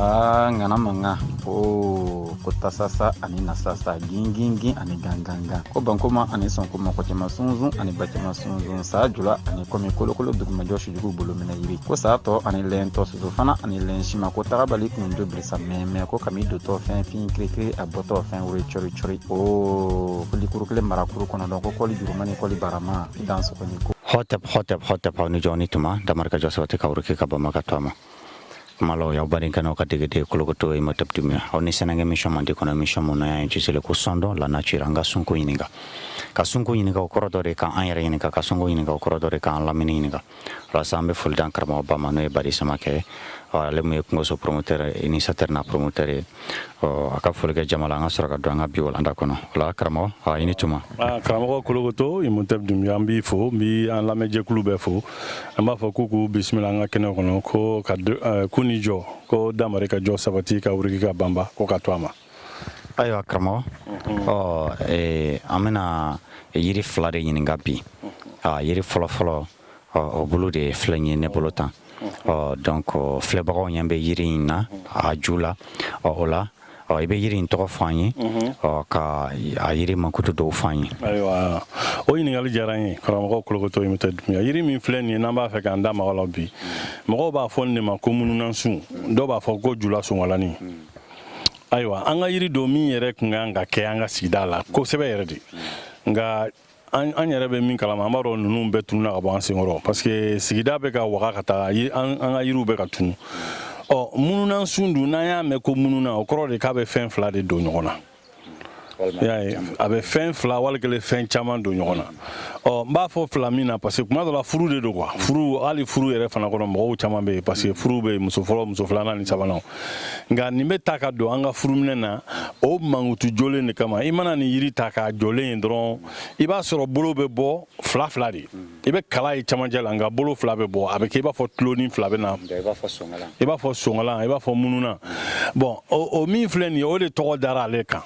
Aa, ŋana mankan o ko tasasa ani nasasa, gingingin ani gangangan, ko bankoma ani sɔnkoma, ko cɛma sunsun ani bacɛma sunsun, saa jula ani kɔmi, kolokolo dugumajɔ, sujugu bolo minɛ yiri, ko saa tɔ ani lɛntɔ, soso fana ani lɛn sima, ko tagabali kun do bilisa mɛmɛ, ko kami dotɔ fɛn fin kirikiri, a bɔtɔ fɛn wuri cɔri cɔri, o ko likuru kelen marakuru kɔnɔdɔn, ko kɔli juruma ni kɔli barama i dan sɔgɔni ko. Hotep, hotep, hotep, aw ni jɔ ni tuma damari ka jɔ sabati ka wuruki ka bama ka to a ma kuma la. O y'aw baden ka degeden Kolokoto Imhotep Doumbia, aw ni sɛnɛkɛ émission mandi kɔnɔ, émission mun n'a y'a intitulé ko Sondons la nature. An ka sunko ɲininka, ka sunko ɲininka, o kɔrɔ dɔ de kan an yɛrɛ ɲininka, ka sunko ɲininka, o kɔrɔ dɔ de kan an lamini ɲininka. Walasa an bɛ foli d'an karamɔgɔba ma, n'o ye Badi Samakɛ ye, ale mun ye kungoso promoteur, initiateur n'a promoteur ye. A ka foli kɛ jama la, an ka sɔrɔ ka don an ka bi walanda kɔnɔ. O la, karamɔgɔ, i ni tuma. Karamɔgɔ Kolokoto Imhotep Doumbia, an b'i fo, n bi an lamɛnjɛkulu bɛɛ fo. An b'a fɔ k'u k'u bisimila an ka kɛnɛ kɔnɔ, ko ka k'u ni jɔ, ko damari ka jɔ sabati ka wuriki ka banba, ko ka to a ma. Ayiwa karamɔgɔ, ɔ an bɛna yiri fila de ɲininka bi. Yiri fɔlɔ-fɔlɔ, o bolo de filɛ ye ne bolo tan. Ɔ donc filɛbagaw ɲɛ bɛ yiri in na a ju la. Ɔ o la, ɔ i bɛ yiri in tɔgɔ fɔ an ye, ɔ ka a yiri mankutu dɔw fɔ an ye. Ayiwa, o ɲininkali diyara n ye, karamɔgɔ Kolokoto Imhotep Doumbia. Yiri min filɛ nin ye, n'an b'a fɛ k'an da maga la bi, mɔgɔw b'a fɔ nin de ma ko mununansun, dɔw b'a fɔ ko jula sɔngɔlani. Ayiwa, an ka yiri don min yɛrɛ tun kan ka kɛ an ka sigida la kosɛbɛ yɛrɛ de, nka an yɛrɛ bɛ min kalama, an b'a dɔn ninnu bɛɛ tununa ka bɔ an senkɔrɔ, parce que sigida bɛ ka waga ka taga, an ka yiriw bɛ ka tunu. Ɔ mununansun dun, n'an y'a mɛn ko mununa, o kɔrɔ de k'a bɛ fɛn fila de don ɲɔgɔn na. I y'a ye, a bɛ fɛn fila wali kelen fɛn caman don ɲɔgɔn na. Ɔ n b'a fɔ fila min na, parce que kuma dɔ la furu de don quoi. Furu, hali furu yɛrɛ fana kɔnɔ, mɔgɔw caman bɛ yen, parce que furu bɛ yen, muso fɔlɔ, muso filanan ni sabanan. Nka nin bɛ ta ka don an ka furuminɛ na, o mankutu jolen de kama. I mana nin yiri ta k'a jɔlen ye dɔrɔn, i b'a sɔrɔ bolo bɛ bɔ fila fila de. I bɛ kala ye camancɛ la, nka bolo fila bɛ bɔ, a bɛ kɛ i b'a fɔ tulonin fila bɛ na, i b'a fɔ sɔngala. I b'a fɔ sonkalan, i b'a fɔ mununa. Bon, o min filɛ nin ye, o de tɔgɔ dara ale kan.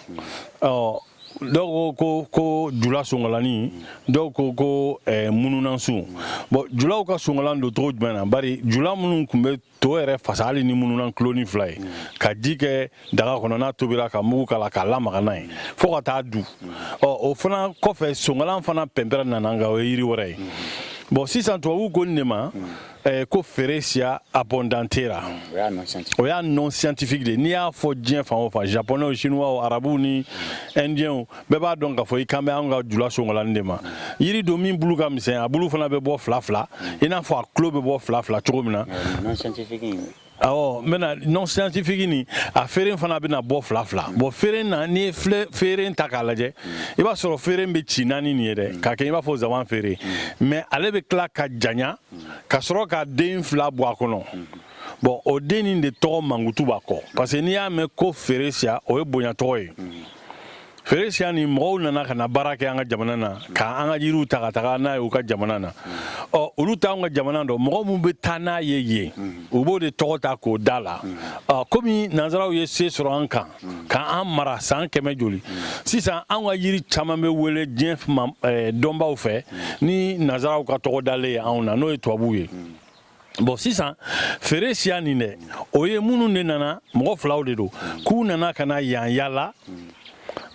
Ɔ dɔw ko jula sonkalani, dɔw ko mununansun. Bon, julaw ka sonkalan don cogo jumɛn na? Bari jula minnu tun bɛ to yɛrɛ fasa hali ni mununan kulonin fila ye, ka ji kɛ daga kɔnɔ, n'a tobira, ka mugu k'a la, k'a lamaga n'a ye fo ka taa du. Ɔ o fana kɔfɛ, sonkalan fana pɛnpɛrɛ nana, nka o ye yiri wɛrɛ ye. Bon, sisan tubabuw ko nin de ma ko Ferecia abundantera. O y'a nom scientifique de. N'i y'a fɔ diɲɛ fan o fan, japonais, chinois, arabuw ni indiens bɛɛ b'a dɔn k'a fɔ i kan bɛ an ka jula sonkalani de ma. Yiri don min bulu ka misɛn, a bulu fana bɛ bɔ fila fila, i n'a fɔ a tulo bɛ bɔ fila fila cogo min na. Awɔ, n bɛna nom scientifique nin, a feere fana bɛna bɔ fila fila. Bon, feere na, n'i ye filɛ feere ta k'a lajɛ, i b'a sɔrɔ feere bɛ ci naani nin ye dɛ, k'a kɛ i b'a fɔ zaban feere, mais ale bɛ tila ka janya ka sɔrɔ ka den fila bɔ a kɔnɔ. Bon, o den nin de tɔgɔ mankutu b'a kɔ, parce que n'i y'a mɛn ko feere siya, o ye bonya tɔgɔ ye. Feere siya ni mɔgɔw nana ka na baara kɛ an ka jamana na, ka an ka yiriw ta ka taga n'a ye u ka jamana na. Ɔ olu t'anw ka jamana dɔn. Mɔgɔ min bɛ taa n'a ye yen, u b'o de tɔgɔ ta k'o da la. Ɔ komi nanzaraw ye se sɔrɔ an kan k'an mara san 100 joli sisan, an ka yiri caman bɛ wele diɲɛ dɔnbaw fɛ ni nanzaraw ka tɔgɔ dalen ye anw na, n'o ye tubabuw ye. Bon, sisan feere siya nin dɛ, o ye minnu de nana, mɔgɔ filaw de don, k'u nana ka na yan yala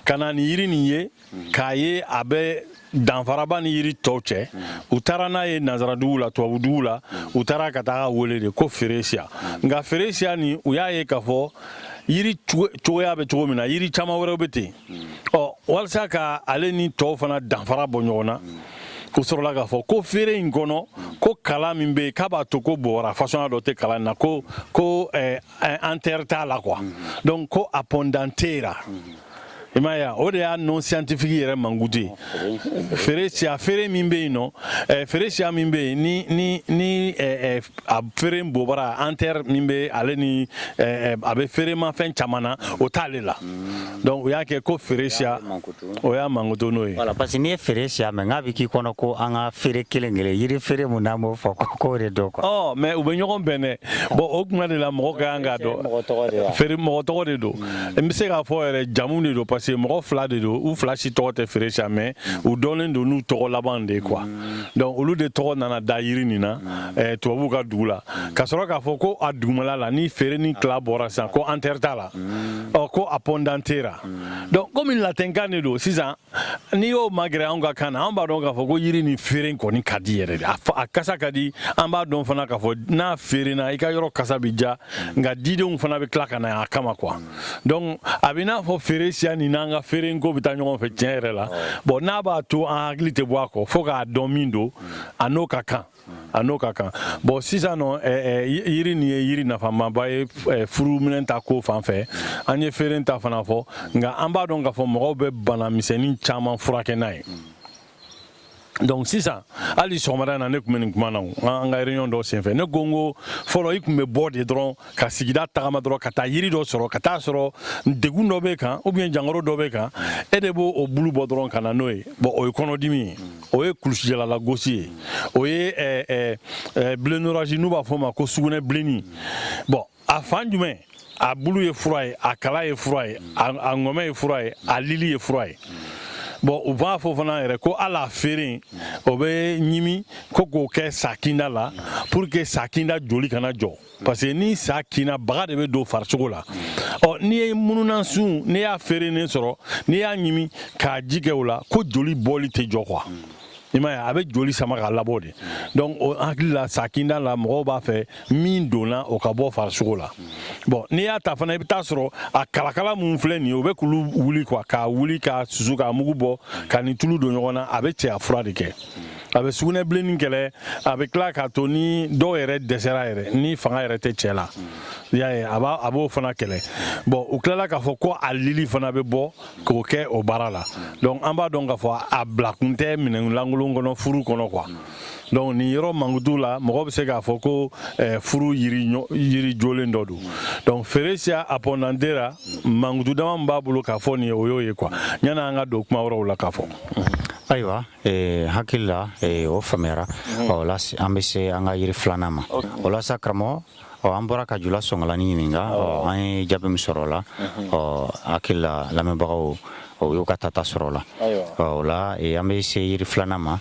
ka na nin yiri nin ye, k'a ye a bɛ danfaraba ni yiri tɔw cɛ. U taara n'a ye nanzaradugu la, tubabudugu la, u taara ka taga wele de ko feere siya. Nka feere siya nin, u y'a ye k'a fɔ yiri cogoya bɛ cogo min na, yiri caman wɛrɛw bɛ ten. Ɔ walasa ka ale ni tɔw fana danfara bɔ ɲɔgɔn na, u sɔrɔla k'a fɔ ko feere in kɔnɔ, ko kala min bɛ yen k'a b'a to ko bɔra fasɔnya dɔ tɛ kala in na, ko antère t'a la quoi. Donc ko abundantera, i m'a ye, o de y'a nom scientifique yɛrɛ mankutu ye. Feere siya, feere min bɛ yen nɔ, feere siya min bɛ yen ni a feere bobara antère min bɛ ale ni a bɛ feeremafɛn caman na, o t'ale la. Donc u y'a kɛ ko feere siya, o y'a mankutu n'o ye. Voilà, parce que n'i ye feere siya mɛn, k'a bɛ k'i kɔnɔ ko an ka feere kelen kelen, yiri feere mun n'an b'o fɔ, k'o de don quoi. Ɔ mais u bɛ ɲɔgɔn bɛn dɛ. Bon, o kuma de la, mɔgɔ ka kan k'a dɔn. Mɔgɔ tɔgɔ de wa? Feere mɔgɔ tɔgɔ de don. N bɛ se k'a fɔ yɛrɛ jamu de don, parce parce que mɔgɔ fila de don, u fila si tɔgɔ tɛ Feresia, mais u dɔnnen don n'u tɔgɔ laban de ye quoi. Donc olu de tɔgɔ nana da yiri nin na tubabuw ka dugu la, ka sɔrɔ k'a fɔ ko a dugumala la, ni fere ni tila bɔra sisan, ko antère t'a la, ɔ ko apondanthera. Donc komi latɛnkan de don sisan, n'i y'o magɛrɛ anw ka kan na, an b'a dɔn k'a fɔ ko yiri nin feere kɔni ka di yɛrɛ de, a kasa ka di. An b'a dɔn fana k'a fɔ n'a feerena, i ka yɔrɔ kasa bɛ ja, nka didenw fana bɛ tila ka na a kama quoi. Donc a bɛ n'a fɔ feere siya nin n'an ka feerenko bɛ taa ɲɔgɔn fɛ tiɲɛ yɛrɛ la. Bon, n'a b'a to an hakili tɛ bɔ a kɔ fo k'a dɔn min don, a n'o ka kan, a n'o ka kan. Bon, sisan nɔ, yiri nin ye yiri nafamaba ye furuminɛn ta ko fan fɛ. An ye feere ta fana fɔ, nka an b'a dɔn k'a fɔ mɔgɔw bɛ bana misɛnnin caman furakɛ n'a ye. Donc sisan, hali sɔgɔmada in na, ne tun bɛ nin kuma na an ka réunion dɔ senfɛ. Ne ko n ko fɔlɔ, i tun bɛ bɔ de dɔrɔn ka sigida tagama dɔrɔn ka taa yiri dɔ sɔrɔ, ka taa sɔrɔ degun dɔ bɛ kan ou bien jankaro dɔ bɛ kan, e de b'o o bulu bɔ dɔrɔn ka na n'o ye. Bon, o ye kɔnɔdimi ye, o ye kulusijalalagosi ye, o ye blennorragie, n'u b'a fɔ o ma ko sugunɛ bilenni. Bon, a fan jumɛn? A bulu ye fura ye, a kala ye fura ye, a ŋɔmɛ ye fura ye, a lili ye fura ye. Bon, u b'a fɔ fana yɛrɛ ko hali a feere, o bɛ ɲimi ko k'o kɛ sa kinda la pour que sa kinda joli kana jɔ, parce que ni sa kinna, baga de bɛ don farisogo la. Ɔ n'i ye mununansun, n'i y'a feerenen sɔrɔ, n'i y'a ɲimi k'a ji kɛ o la, ko joli bɔli tɛ jɔ quoi. I m'a ye, a bɛ joli sama k'a labɔ de. Donc o hakili la, sa kinda la, mɔgɔw b'a fɛ min donna, o ka bɔ farisogo la. Bon, n'i y'a ta fana, i bɛ taa sɔrɔ a kalakala mun filɛ nin ye, o bɛ k'olu wuli quoi, k'a wuli, k'a susu, k'a mugu bɔ, ka nin tulu don ɲɔgɔn na. A bɛ cɛya fura de kɛ, a bɛ sugunɛ bilenni kɛlɛ, a bɛ tila k'a to ni dɔw yɛrɛ dɛsɛra yɛrɛ, ni fanga yɛrɛ tɛ cɛ la, i y'a ye, a b'o fana kɛlɛ. Bon, u tilala k'a fɔ ko a lili fana bɛ bɔ k'o kɛ o baara la. Donc an b'a dɔn k'a fɔ a bilakun tɛ minɛn lankolon kɔnɔ furu kɔnɔ quoi. Donc nin yɔrɔ mankutu la, mɔgɔ bɛ se k'a fɔ ko furu yiri jolen dɔ don. Donc Feresia apondanthera, mankutu dama min b'a bolo k'a fɔ nin ye, o y'o ye quoi, yanni an ka don kuma wɛrɛw la k'a fɔ. Ayiwa, hakili la, o faamuyara. Ɔ la, an bɛ se an ka yiri filanan ma. O la sa, karamɔgɔ, ɔ an bɔra ka jula sɔngɔlani ɲininka, ɔ an ye jaabi min sɔrɔ o la, ɔ hakili la, lamɛnbagaw o y'u ka tata sɔrɔ o la. Ɔ o la, an bɛ se yiri filanan ma.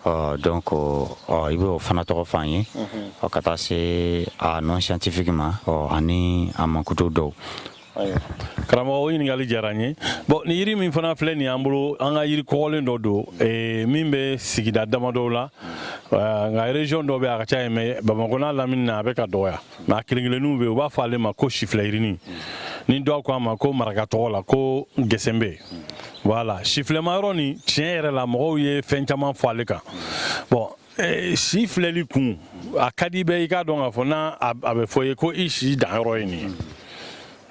Ɔ donc, ɔ i bɛ o fana tɔgɔ fɔ an ye, ɔ ka taa se a nom scientifique ma, ɔ ani a mankutu dɔw. Karamɔgɔ, o ɲininkali diyara n ye. Bon, ni yiri min fana filɛ nin y'an bolo, an ka yiri kɔgɔlen dɔ don min bɛ sigida damadɔw la, nka région dɔ bɛ, a ka ca yen, mais Bamakɔ n'a lamini na, a bɛ ka dɔgɔya. Mais a kelen kelenninw bɛ yen, u b'a fɔ ale ma ko sifilɛ yirini, ni dɔw ko a ma ko maraka tɔgɔ la ko gɛsɛnbe. Voilà, sifilɛma yɔrɔ nin, tiɲɛ yɛrɛ la, mɔgɔw ye fɛn caman fɔ ale kan. Bon, si filɛli kun a ka di bɛɛ, i k'a dɔn k'a fɔ n'a a bɛ fɔ i ye ko i si danyɔrɔ ye nin ye,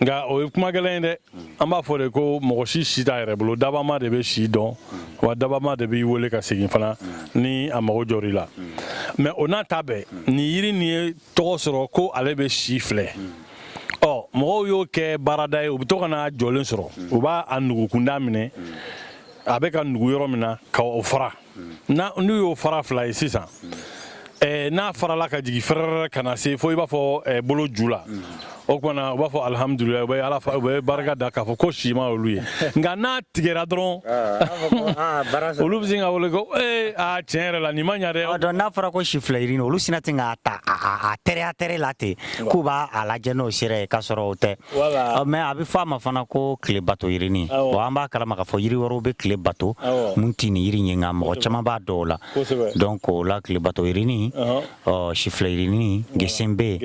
nka o ye kuma gɛlɛn ye dɛ. An b'a fɔ de ko mɔgɔ si si t'a yɛrɛ bolo, dabama de bɛ si dɔn, wa dabama de b'i wele ka segin fana ni a mago jɔr'i la. Mais o n'a ta bɛɛ, nin yiri nin ye tɔgɔ sɔrɔ ko ale bɛ si filɛ. Ɔ mɔgɔw y'o kɛ baarada ye, u bɛ to ka n'a jɔlen sɔrɔ, u b'a a nugukunda minɛ, a bɛ ka nugu yɔrɔ min na, ka o fara. N'u y'o fara fila ye sisan, n'a farala ka jigin fɛrɛrɛ ka na se fo i b'a fɔ bolo ju la, o tuma na u b'a fɔ alihamudulilayi, u bɛ Ala, u bɛ barika da k'a fɔ ko si ma olu ye. Nka n'a tigɛra dɔrɔn, olu bɛ sin ka wele ko ee, aa, tiɲɛ yɛrɛ la, nin ma ɲa dɛ. Donc n'a fɔra ko si filɛ yirini, olu sina ten k'a ta a tɛrɛ a tɛrɛ la ten k'u b'a a lajɛ n'o sera ye, k'a sɔrɔ o tɛ. Mais a bɛ fɔ a ma fana ko tile bato yirini. Bon, an b'a kalama k'a fɔ yiri wɛrɛw bɛ tile bato mun tɛ nin yiri in ye, nka mɔgɔ caman b'a dɔn o la. Donc o la, tile bato yirini, ɔ sifilɛ yirini, gesenbe,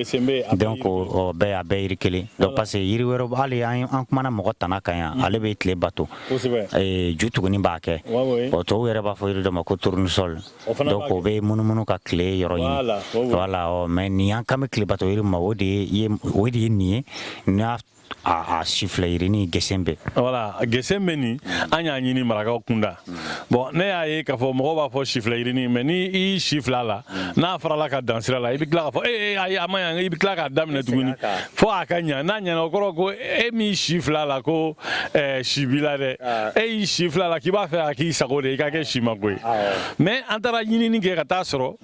donc o bɛɛ, a bɛɛ yiri kelen. Donc parce que yiri wɛrɛ, hali an kumana mɔgɔ tana kan yan, ale bɛ tile bato, ju tuguni b'a kɛ. Bon, tubabu yɛrɛ b'a fɔ yiri dɔ ma ko tournesol, donc o bɛ munumunu ka tile yɔrɔ ɲini. Voilà. Ɔ mais nin, an kan bɛ tile bato yiri ma, o de ye nin ye, n'a a sifilɛ yirini, gesen bɛ. Voilà, gesen bɛ nin, an y'a ɲini marakaw kunda. Bon, ne y'a ye k'a fɔ mɔgɔw b'a fɔ sifilɛ yirini, mais ni i si fila la, n'a farala ka dan sira la, i bɛ tila k'a fɔ ee, ayi, a ma ɲa, i bɛ tila k'a daminɛ tuguni fo a ka ɲa. N'a ɲɛna, o kɔrɔ ko e m'i si fila la ko si b'i la dɛ. E y'i si fila la k'i b'a fɛ a k'i sago de, i ka kɛ si mako ye. Mais an taara ɲinini kɛ ka taa sɔrɔ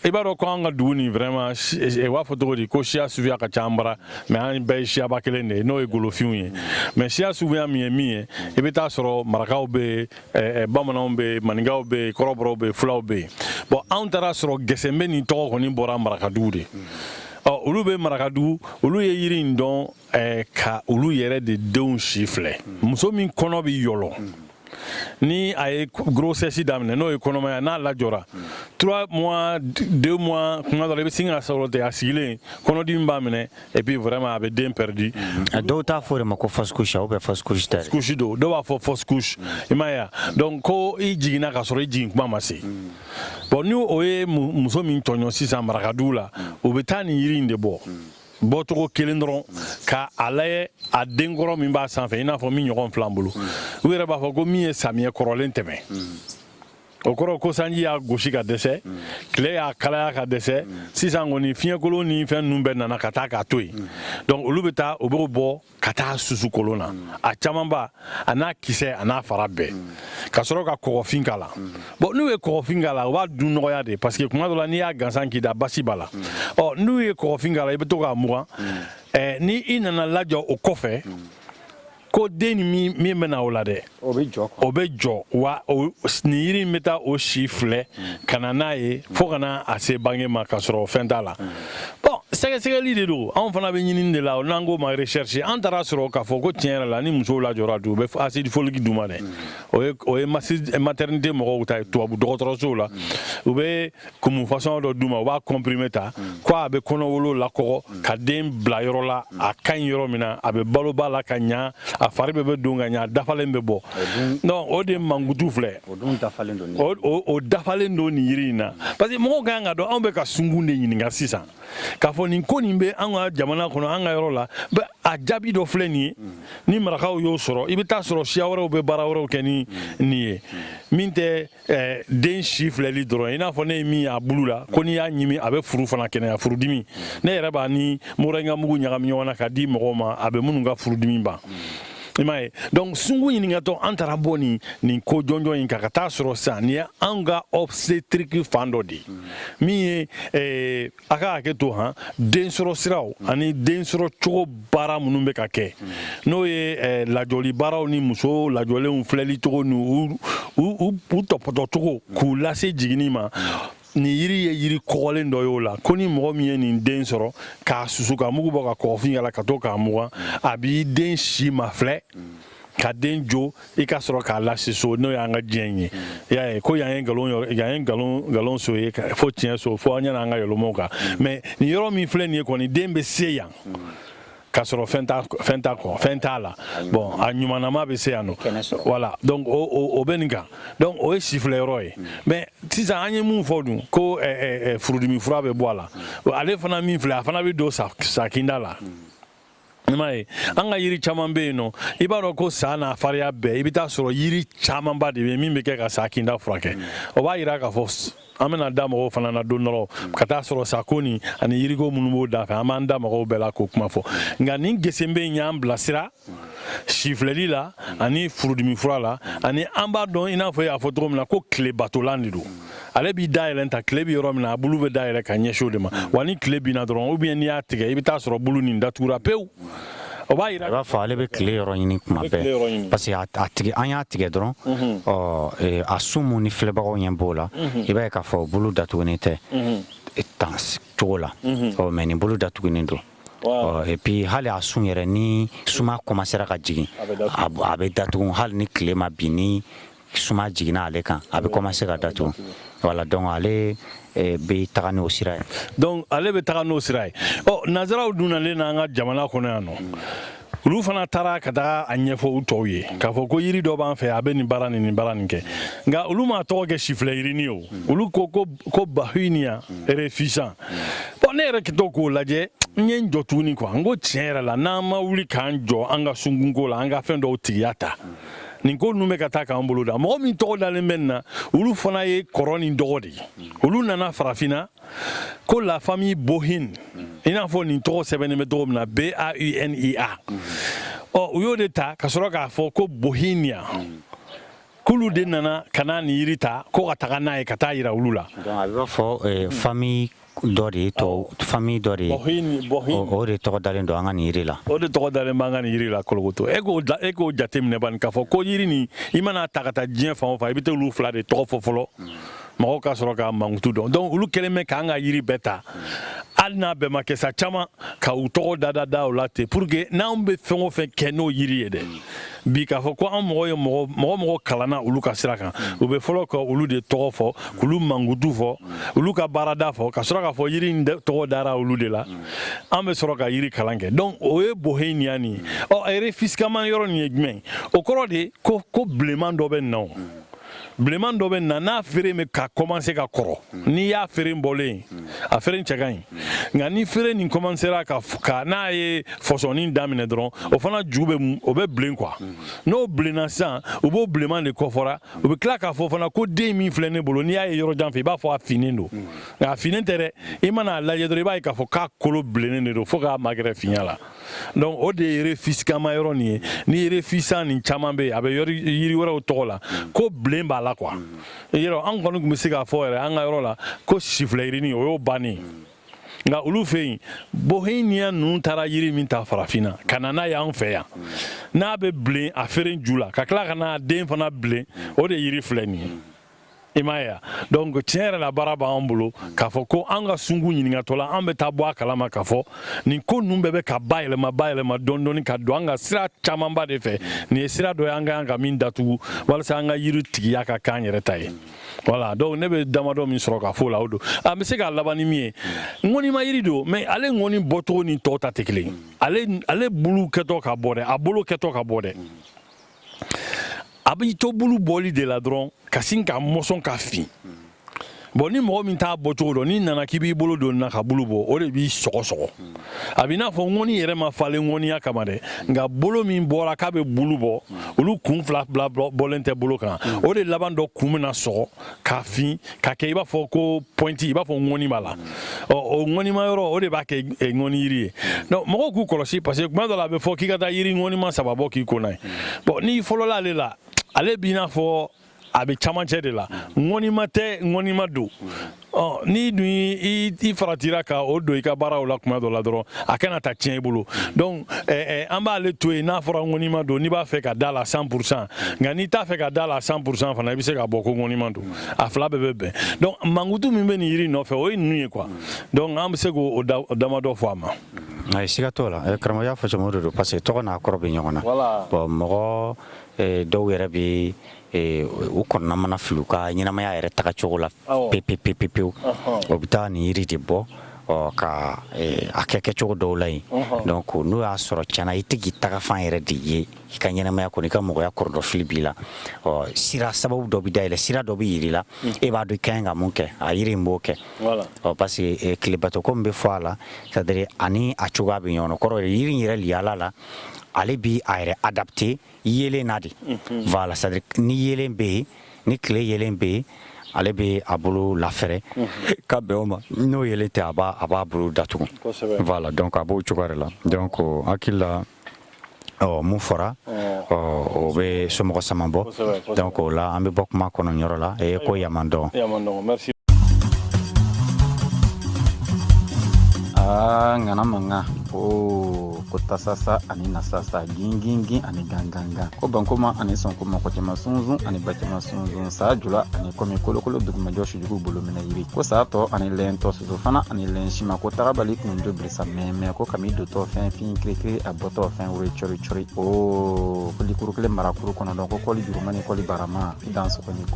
i b'a dɔn ko an ka dugu nin vraiment, u b'a fɔ cogo di, ko siya suguya ka ca an bara, mais an bɛɛ ye siyaba kelen de ye, n'o ye golofinw ye. Mais siya suguya min ye min ye, i bɛ taa sɔrɔ marakaw bɛ yen, bamananw bɛ yen, maninkaw bɛ yen, kɔrɔbɔrɔw bɛ yen, fulaw bɛ yen. Bon, anw taara sɔrɔ gɛsɛnbɛ nin tɔgɔ kɔni bɔra marakadugu de. Ɔ, olu bɛ marakadugu, olu ye yiri in dɔn ka olu yɛrɛ de denw si filɛ. Muso min kɔnɔ bɛ yɔlɔ, ni a ye grossesse daminɛ, n'o ye kɔnɔmaya, n'a lajɔra 3 mois, 2 mois, kuma dɔ la i bɛ sin ka sɔrɔ ten a sigilen, kɔnɔdimi b'a minɛ, et puis vraiment a bɛ den perdu. Dɔw t'a fɔ o de ma ko fausse couche ou bien fausse couche tɛ? Couche don, dɔw b'a fɔ fausse couche, i m'a ye wa? Donc ko i jiginna k'a sɔrɔ i jigin kuma ma se. Bon, ni o ye muso min tɔɲɔ sisan marakadugu la, u bɛ taa nin yiri in de bɔ, bɔcogo kelen dɔrɔn, ka a lajɛ a denkɔrɔ min b'a sanfɛ, i n'a fɔ min ɲɔgɔn filan bolo. U yɛrɛ b'a fɔ ko min ye samiyɛ kɔrɔlen tɛmɛ, o kɔrɔ ko sanji y'a gosi ka dɛsɛ, tile y'a kalaya ka dɛsɛ, sisan kɔni fiɲɛkolon ni fɛn ninnu bɛɛ nana ka taa k'a to yen. Donc olu bɛ taa, u b'o bɔ ka taa susu kolon na, a camanba, a n'a kisɛ, a n'a fara bɛɛ, ka sɔrɔ ka kɔgɔfin k'a la. Bon, n'u ye kɔgɔfin k'a la, u b'a dun nɔgɔya de, parce que kuma dɔ la n'i y'a gansan k'i da, basi b'a la. Ɔ, n'u ye kɔgɔfin k'a la, i bɛ to k'a mugan. Ni i nana lajɔ o kɔfɛ, ko den ni min bɛ na o la dɛ, o bɛ jɔ. O bɛ jɔ wa. Nin yiri in bɛ taa o si filɛ ka na n'a ye fo ka na a se bange ma k'a sɔrɔ fɛn t'a la. Bon, sɛgɛsɛgɛli de don, anw fana bɛ ɲinini de la, n'an k'o ma recherche. An taara sɔrɔ k'a fɔ ko tiɲɛ yɛrɛ la, ni musow lajɔra dun, u bɛ acide folique d'u ma dɛ. O ye maternité mɔgɔw ta ye. Tubabu dɔgɔtɔrɔsow la, u bɛ kumu façon dɔ d'u ma, u b'a comprimé ta, ko a bɛ kɔnɔwolo lakɔgɔ ka den bila yɔrɔ la, a ka ɲi yɔrɔ min na, a bɛ balo ba la ka ɲa, a fari bɛɛ bɛ don ka ɲa, a dafalen bɛ bɔ. Donc o de mankutu filɛ. O dun dafalen don. O dafalen don nin yiri in na, parce que mɔgɔw ka kan ka dɔn, anw bɛ ka sunkun de ɲininka sisan k'a fɔ nin ko nin bɛ an ka jamana kɔnɔ, an ka yɔrɔ la. A jaabi dɔ filɛ nin ye. Ni marakaw y'o sɔrɔ, i bɛ taa sɔrɔ siya wɛrɛw bɛ baara wɛrɛw kɛ ni nin ye min tɛ den si filɛli dɔrɔn. I n'a fɔ ne ye min ye a bulu la, ko n'i y'a ɲimi, a bɛ furu fana kɛnɛya, furudimi. Ne yɛrɛ b'a ni moringa mugu ɲagami ɲɔgɔn na ka di mɔgɔw ma, a bɛ minnu ka furudimi ban, i m'a ye. Donc sunkun ɲininkatɔ, an taara bɔ nin ko jɔnjɔn in kan ka taa sɔrɔ sisan nin ye anw ka obstétrique fan dɔ de ye, min ye a ka hakɛ to han, den sɔrɔ siraw ani den sɔrɔ cogo baara minnu bɛ ka kɛ, n'o ye lajɔli baaraw ni muso lajɔlenw filɛli cogo ni u tɔpɔtɔ cogo k'u lase jiginni ma. Nin yiri ye yiri kɔgɔlen dɔ y'o la, ko ni mɔgɔ min ye nin den sɔrɔ k'a susu ka mugu bɔ ka kɔgɔfin k'a la ka to k'a mugan, a b'i den si ma filɛ ka den jo, i ka sɔrɔ k'a lase so, n'o y'an ka diɲɛ ye. I y'a ye ko yan ye nkalon yɔrɔ, yan ye nkalon so ye fo tiɲɛ so, fo an ɲɛna an ka yɛlɛmaw kan. Mais nin yɔrɔ min filɛ nin ye kɔni, den bɛ se yan k'a sɔrɔ fɛn t'a kɔ, fɛn t'a la. Bon, a ɲumanama bɛ se yan nɔ. Voilà, donc o bɛ nin kan. Donc o ye sifilɛ yɔrɔ ye. Mais sisan an ye mun fɔ dun, ko furudimi fura bɛ bɔ a la. Ale fana min filɛ, a fana bɛ don sa kinda la, i m'a ye. An ka yiri caman bɛ yen nɔ, i b'a dɔn ko sa n'a farinya bɛɛ, i bɛ taa sɔrɔ yiri camanba de bɛ yen min bɛ kɛ ka sa kinda furakɛ. O b'a yira k'a fɔ an bɛna da mɔgɔw fana na don dɔ ka taa sɔrɔ sako ni ani yiriko minnu b'o da fɛ, an b'an da mɔgɔw bɛɛ la k'o kuma fɔ. Nka nin gesenbe in y'an bilasira sifilɛli la ani furudimi fura la. Ani an b'a dɔn, i n'a fɔ i y'a fɔ cogo min na, ko tilebatolan de don. Ale b'i dayɛlɛn ta, tile bɛ yɔrɔ min na, a bulu bɛ dayɛlɛ ka ɲɛsin o de ma. Wa ni tile binna dɔrɔn, ou bien n'i y'a tigɛ, i bɛ taa sɔrɔ bulu nin datugura pewu. O b'a yira I b'a fɔ ale bɛ tile yɔrɔ ɲini kuma bɛɛ, parce que a tigɛ, an y'a tigɛ dɔrɔn, ɔ, a sun mun ni filɛbagaw ɲɛ b'o la, i b'a ye k'a fɔ bulu datugunen tɛ tan cogo la. Ɔ, mais nin bulu datugunen don. Ɔ, et puis hali a sun yɛrɛ, ni suma commencera ka jigin, a bɛ datugu. Hali ni tile ma bin, ni suma jiginna ale kan, a bɛ commencer ka datugu. Voilà, donc ale bɛ taga n'o sira ye. Donc ale bɛ taga n'o sira ye. Ɔ, nanzaraw dun nalen n'an ka jamana kɔnɔ yan nɔ, olu fana taara ka taga a ɲɛfɔ u tɔw ye k'a fɔ ko yiri dɔ b'an fɛ, a bɛ nin baara ni nin baara nin kɛ. Nka olu m'a tɔgɔ kɛ sifilɛ yirini ye. O olu ko Bauhinia reficiens. Bon, ne yɛrɛ kɛtɔ k'o lajɛ, n ye n jɔ tuguni quoi. N ko tiɲɛ yɛrɛ la, n'an ma wuli k'an jɔ an ka sunkunko la, an ka fɛn dɔw tigiya ta, nin ko ninnu bɛ ka taa k'an bolo da. Mɔgɔ min tɔgɔ dalen bɛ nin na, olu fana ye kɔrɔ ni dɔgɔ de ye. Olu nana farafinna ko la famille Bauhin, i n'a fɔ nin tɔgɔ sɛbɛnnen bɛ cogo min na, Baunia. Ɔ, u y'o de ta ka sɔrɔ k'a fɔ ko Bauhinia. K'olu de nana ka na nin yiri ta ko ka taga n'a ye ka taa yira olu la. Donc a bɛ fɔ famille dɔ de ye, famille dɔ de ye, o de tɔgɔ dalen don an ka nin yiri la. O de tɔgɔ dalen b'an ka nin yiri la Kolokoto. E k'o jateminɛ bani k'a fɔ ko yiri nin, i mana ta ka taa diɲɛ fan o fan, i bɛ taa olu fila de tɔgɔ fɔ fɔlɔ, mɔgɔw ka sɔrɔ k'a mankutu dɔn. Donc olu kɛlen bɛ k'an ka yiri bɛɛ ta, hali n'a bɛɛ ma kɛ sa, caman ka u tɔgɔ da o la ten, pour que n'anw bɛ fɛn o fɛn kɛ n'o yiri ye dɛ, bi k'a fɔ ko an mɔgɔ ye mɔgɔ kalanna olu ka sira kan, u bɛ fɔlɔ ka olu de tɔgɔ fɔ, k'olu mankutu fɔ, olu ka baarada fɔ, ka sɔrɔ k'a fɔ yiri in tɔgɔ dara olu de la, an bɛ sɔrɔ ka yiri kalan kɛ. Donc o ye Bauhinia nin ye. Ɔ, Refiskama yɔrɔ nin ye jumɛn ye? O kɔrɔ de ko bilenman dɔ bɛ na, o bilenman dɔ bɛ na n'a feere bɛ ka commencer ka kɔrɔ. N'i y'a feere bɔlen, a feere cɛ ka ɲi, nka ni feere nin commencera ka n'a ye fɔsɔnni daminɛ dɔrɔn, o fana ju bɛ, o bɛ bilen quoi. N'o bilenna sisan, u b'o bilenman de kɔfɔra. U bɛ tila k'a fɔ fana ko den min filɛ ne bolo, n'i y'a ye yɔrɔ jan fɛ, i b'a fɔ a finnen don, nka a finnen tɛ dɛ. I mana a lajɛ dɔrɔn, i b'a ye k'a fɔ k'a kolo bilennen de don fo k'a magɛrɛ finya la. Donc o de ye Refiskama yɔrɔ nin ye. Ni Refisa nin caman bɛ yen, a bɛ yiri wɛrɛw tɔgɔ la ko bilen b'a la quoi. Yɔrɔ an kɔni tun bɛ se k'a fɔ yɛrɛ an ka yɔrɔ la ko sifilɛ yirini, o y'o bannen. Nka olu fɛ yen, Bauhinia ninnu taara yiri min ta farafinna ka na n'a ye an fɛ yan, n'a bɛ bilen a feere ju la, ka tila ka n'a den fana bilen, o de yiri filɛ nin ye. I m'a ye? Donc tiɲɛ yɛrɛ la, baara b'an bolo k'a fɔ ko an ka sunku ɲininkatɔ la, an bɛ taa bɔ a kalama k'a fɔ nin ko ninnu bɛɛ bɛ ka bayɛlɛma dɔɔni dɔɔni ka don an ka sira camanba de fɛ. Nin ye sira dɔ ye an ka kan ka min datugu walasa an ka yiri tigiya ka k'an yɛrɛ ta ye. Voilà, donc ne bɛ damadɔ min sɔrɔ ka fɔ o la, o don. An bɛ se k'a laban ni min ye, ŋɔnima yiri don, mais ale ŋɔni bɔcogo ni tɔw ta tɛ kelen. Ale bulu kɛtɔ ka bɔ dɛ, a bolo kɛtɔ ka bɔ dɛ, a b'i to bulu bɔli de la dɔrɔn ka sin ka mɔsɔn ka fin. Bon, ni mɔgɔ min t'a bɔcogo dɔn, n'i nana k'i b'i bolo don na ka bulu bɔ, o de b'i sɔgɔ sɔgɔ. A b'i n'a fɔ ŋɔni yɛrɛ ma falen ŋɔniya kama dɛ, nka bolo min bɔra k'a bɛ bulu bɔ, olu kun fila fila bɔlen tɛ bolo kan, o de laban dɔ kun bɛna sɔgɔ ka fin ka kɛ i b'a fɔ ko pointe, i b'a fɔ ŋɔni b'a la. Ɔ, o ŋɔnima yɔrɔ, o de b'a kɛ ŋɔni yiri ye. Donc mɔgɔw k'u kɔlɔsi, parce que tuma dɔ la a bɛ fɔ k'i ka taa yiri ŋɔnima saba bɔ k'i ko n'a ye. Bon, n'i fɔlɔla ale la, ale b'i n'a fɔ a bɛ camancɛ de la, ŋɔnima tɛ, ŋɔnima don. Ɔ, n'i dun i faratira ka o don i ka baaraw la tuma dɔ la dɔrɔn, a kana taa tiɲɛ i bolo. Donc an b'ale to yen. N'a fɔra ŋɔnima don, n'i b'a fɛ ka da la 100%, nka n'i t'a fɛ ka da la 100% fana, i bɛ se ka bɔ ko ŋɔnima don, a fila bɛɛ bɛ bɛn. Donc mankutu min bɛ nin yiri nɔfɛ, o ye ninnu ye quoi. Donc an bɛ se k'o damadɔ fɔ a ma. Ayi, siga t'o la, karamɔgɔ y'a fɔ cogo min, o de don, parce que tɔgɔ n'a kɔrɔ bɛ ɲɔgɔn na. Bon, mɔgɔ dɔw yɛrɛ bɛ u kɔnɔna mana fili u ka ɲɛnamaya yɛrɛ tagacogo la pewu pewu, o bɛ taa nin yiri de bɔ ka a kɛ kɛcogo dɔw la yen. Donc n'o y'a sɔrɔ tiɲɛna i tɛ k'i tagafan yɛrɛ de ye i ka ɲɛnamaya kɔnɔ, i ka mɔgɔya kɔrɔdɔfili b'i la, ɔ, sira sababu dɔ bɛ dayɛlɛ, sira dɔ bɛ yir'i la, e b'a dɔn i ka ɲi ka mun kɛ, a yiri in b'o kɛ. Ɔ, parce que tilebato ko min bɛ fɔ a la, c'est à dire ani a cogoya bɛ ɲɔgɔn na, kɔrɔ ye yiri in yɛrɛ liyala la, ale bi a yɛrɛ adapté yeelen na de. Voilà, c'est à dire ni yeelen bɛ yen, ni tile yeelen bɛ yen, ale bɛ a bolo lafɛrɛ ka bɛn o ma. N'o yeelen tɛ, a b'a bolo datugu. Voilà, donc a b'o cogoya de la. Donc hakili la, ɔ, mun fɔra, ɔ, o bɛ somɔgɔ sama bɔ. Donc o la an bɛ bɔ kuma kɔnɔ yɔrɔ la e ko Yamandɔn. Merci. Aa, ŋana mankan o ko tasasa ani nasasa, gingingin ani gangangan, ko bankoma ani sɔnkoma, kɔcɛma sunsun ani bacɛma sunsun, saa jula ani kɔmi kolokolo dugumajɔ sujugu bolo minɛ yiri, ko saa tɔ ani lɛntɔ soso fana ani lɛn sima, ko tagabali kun do birisa mɛmɛ, ko kami dotɔ fɛn fin kirikiri, a bɔtɔ fɛn woro cɔri cɔri, o ko likuru kelen marakuru kɔnɔntɔn, ko kɔli juruma ni kɔli barama, i dan sɔgɔni ko.